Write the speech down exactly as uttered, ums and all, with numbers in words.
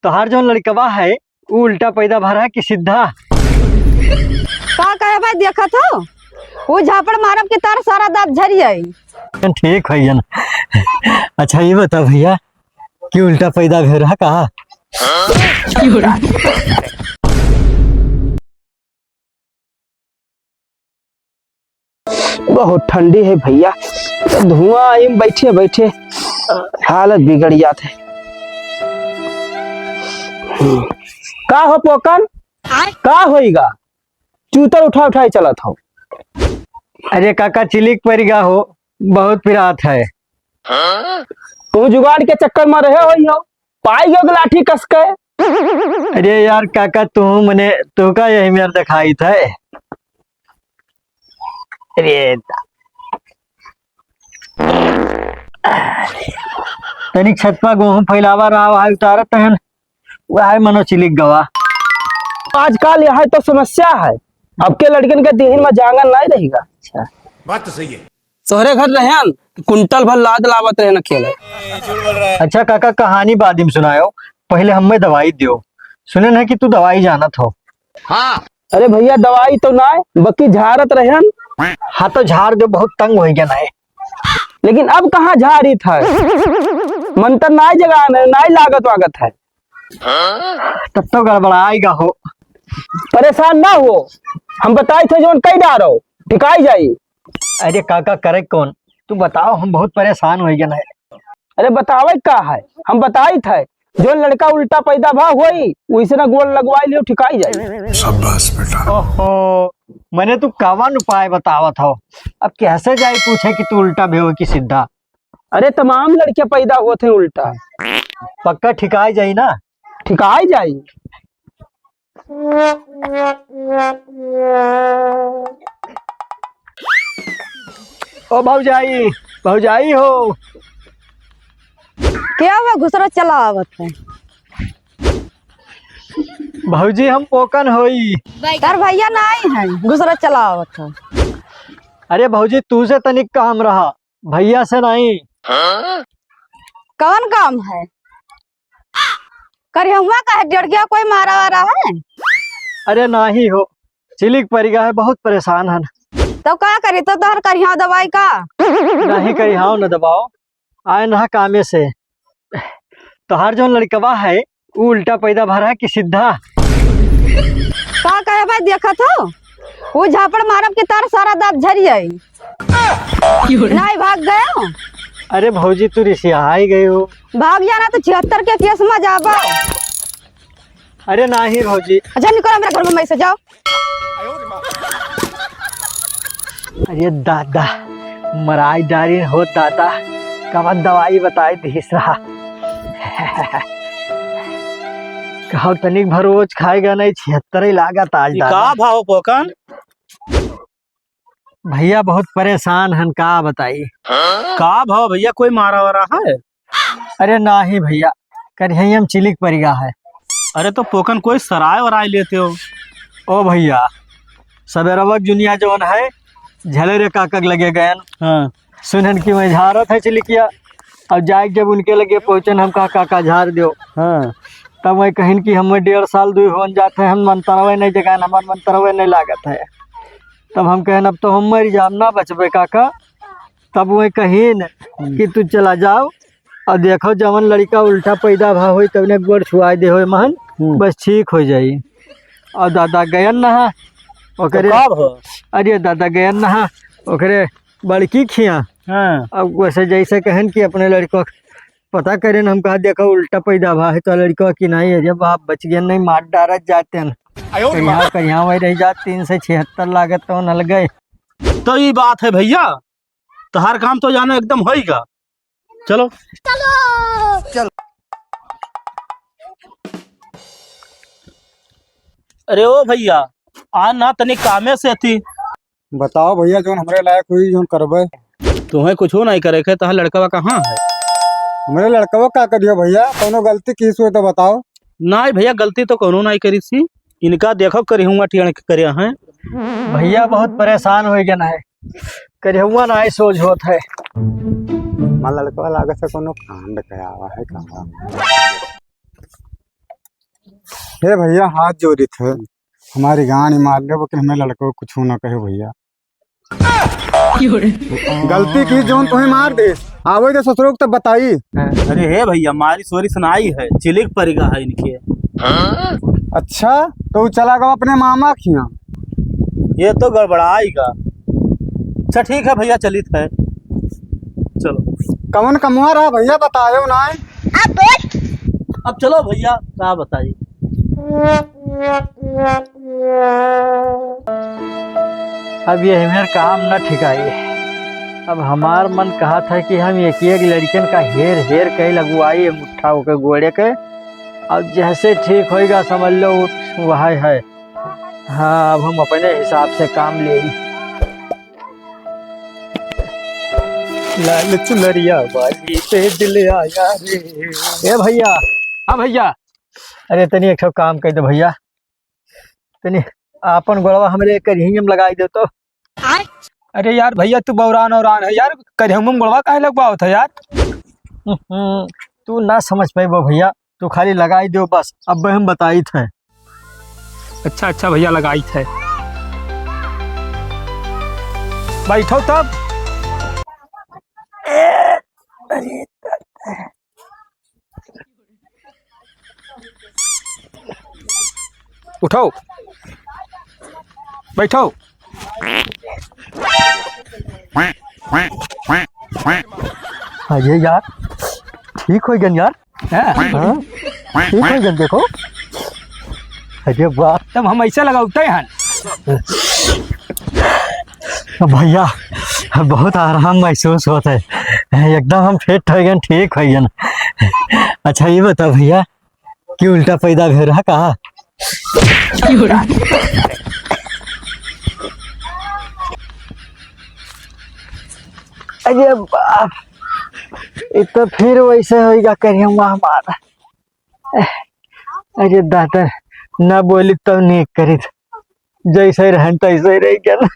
तोहार जौन लड़कवा है, उ उल्टा पैदा भा रहा कि सीधा? का कहे भाई, देखत हो, उ झापड़ मारब कि तार सारा दांत झरि जाई। ठीक है ना। अच्छा, ये बता भैया कि उल्टा पैदा भे रहा कहा? बहुत ठंडी है भैया, तो धुआं आई में बैठे बैठे हालत बिगड़ जात है। का हो पोकन, का होइगा? चूतर उठा उठाई चलत हो। अरे काका, चिलिक परिगा हो, बहुत पिरात है। तू जुगाड़ के चक्कर में रहे होई हो, पाई गयो लाठी कस के। अरे यार काका, तू मने, तू का यही मेर दिखाई था? अरे दा-, तनिक छत पर गेहूं फैलावा रहा है, उतारत हन, वह मनो चिलिक गवा। आजकल यह तो समस्या है, अब के लड़कन के देहिन में जांगर नहीं रहेगा। अच्छा। बात तो सही है। तोहरे घर रहन, कुंटल भर लाद लावत रहन अकेले। अच्छा काका, कहानी बाद में सुनायो, पहले हमें दवाई दियो। सुने ना कि तू दवाई जानत हो। हाँ। अरे भैया, दवाई तो ना, बल्कि झारत रहन। हाँ तो झार दो, बहुत तंग हो गया ना है। लेकिन अब कहाँ झारी था? मंत्र नाई जगान है, नाई लागत वागत है। तब तो गड़बड़ाएगा हो। परेशान ना हो, हम बताई थे जौन कई डारो, ठिकाई जाई। अरे काका, करे कौन? तू बताओ, हम बहुत परेशान हो गए हैं। अरे बतावे का है, हम बताई थे, जौन लड़का उल्टा पैदा भा होई, वैसे ना गोड़ लगवाई लियो, ठिकाई जाई। शाबाश बेटा। ओहो, मने तू कवन उपाय बतावत हो? अब कैसे जाई पूछे कि तू उल्टा भे हो कि सीधा? अरे तमाम लड़के पैदा होत हैं उल्टा। पक्का ठिकाई जाई ना? ठिकाई जाई। ओ भौजाई, भौजाई हो। क्या हुआ, घुसरा चला आवत है? भौजी, हम पोकन होई। तार भैया नाई है, घुसरा चला आवत है। अरे भौजी, तू से तनिक काम रहा, भैया से नाई। कौन काम है? करिहउआ का है, डेढ़ गया कोई मारा वारा है? अरे नाही हो, चिलिक परिगा है, बहुत परेशान हन। तो का करी, तो तोहर करिहाव दवाई का? नाही करिहाव न दबाओ, आए ना कामे से। तोहार जौन लड़कवा है, उ उल्टा पैदा भा रहा कि सीधा? का कहे भाई, देखत हो, उ झापड़ मारब कि तार सारा दांत झरि आई। नाही भाग गयो। अरे भौजी, तू रिसियाई गयो। भाग जाना तो छिहत्तर के केस में जाबो। अरे नाही भौजी। अच्छा निकल हमरा घर में, मैं से जाओ। अरे दादा, मराई डारी हो दादा, कवन दवाई बताई दिस रहा। कहो तनिक भर रोज खाएगा नहीं, छिहत्तर ही लागत आज ई दादा। का भाव पोकन? भैया बहुत परेशान हन, का बताई। का भाव भैया, कोई मारा वारा है? अरे नाही भैया, करिहइया में चिलिक परिगा है। अरे तो पोकन कोई सराय वराय लेते हो। ओ भैया, सबेरवक जुनिया जौन है, झले रे काकक लगे गयन। हाँ। सुनन कि मैं झारत है चिलिकिया, अब जाए के जब उनके लगे पहुँचन, हम कहा काका झार दो। हाँ। तब मैं कहिन कि हमें डेढ़ साल दुई होन जात है, हम मंतरवे नहीं जगान, हमार मंतरवे नहीं लागत है। तब हम कहन अब तो हम मर जाम, ना बचबे काका। तब वही कहिन हम्म। कि तू चला जाओ और देखो जवन लड़का उल्टा पैदा भा होई तवने गोड़ छुआई दे होए महन, हम्म। बस ठीक हो जाई। और दादा गयन नहा ओकरे, तो कब हो? अरे दादा गयन नहा ओकरे बड़की खिया। हाँ। अब वैसे जैसे कहन कि अपने लड़को पता करेन, हम कहा देखो उल्टा पैदा भा है तो लड़को कि नहीं, अरे बाप बच गया नहीं, मार डारत जाते हैं। आयो रे करिया माँ। करिया वही रह जात, तीन से छिहत्तर लागत तो नल गए। तो ई बात है भैया, तोहार काम तो जानो एकदम होइगा। चलो। चलो। चल। अरे ओ भैया, आ ना तनी कामे से थी। बताओ भैया, जौन हमरे लायक हुई, जौन करबे। तुम्हें कुछो नहीं करे के, तोहार लड़कवा कहाँ है? हमरे लड़कवा का करियो भैया, कौनो गलती किस हुए तो बताओ। नहीं भैया, गलती तो कौनो नहीं करी सी। इनका देखो करिहुआ टेढ़ के करे हैं। भैया बहुत परेशान हो गया है, करिहुआ ना सोच होत है। माँ लड़कवा लागत से कोनो कांड करावा है का? हे भइया, हाथ जोड़ित है, हमारी गाँड़ी मार लेबो, लेकिन हमें लड़को कुछ ना कहो भइया। गलती की जौन तुम्हें मार दे, आवे दे ससुरो को तब बताई। अरे हे भइया, मारी सोरी सुनाई है, चिलिक परिगा है इनके। अच्छा, तो उ चला गवा अपने मामा खिया। ये तो गड़बड़ाइगा। अच्छा ठीक है भइया, चलित है, चलो। कवन कमुआ रहा भइया, बतायो ना। अब चलो भइया, का बताई। अब ये हमार काम न ठिकाई। अब हमार मन कहत है कि हम एक एक लड़कन का हेर हेर कई लगवाई है मुट्ठा ओके गोड़े के। अब जैसे ठीक होइगा समझ लो उ-, वह है। हाँ, अब हम अपने हिसाब से काम लेई। लाल चुनरिया वाली पे दिल आया रे। ए भइया, हाँ भइया, अरे तनी एक ठो काम कइ दे भइया, तनी आपन गोड़वा हमरे करिहम लगाई दे तो। अरे यार भइया, तू बौरान औरान है यार, करिहम में गोड़वा काहे लगवावत है यार? हम्म, तू ना समझ पाइबो भइया, तू खाली लगाई दो बस, अब हम बताइत है। अच्छा अच्छा भइया, लगाइत है, बैठो तब। उठो, बैठो। अरे यार, ठीक होइ गन यार। हाँ? हाँ? ठीक होइ गन, देखो। अरे वाह। तब हम ऐसे लगाउते हैं। भइया, बहुत आराम महसूस होत है, एकदम हम फिट होइ गन, ठीक होइ गन। अच्छा, ये बता भइया, कि उल्टा पैदा भे रहा का? अरे बाप, ये तो फिर वैसे होइगा करिहम हमार। अरे दादा, ना बोली तो नहीं करी, जैसे रहन तैसे रह गया।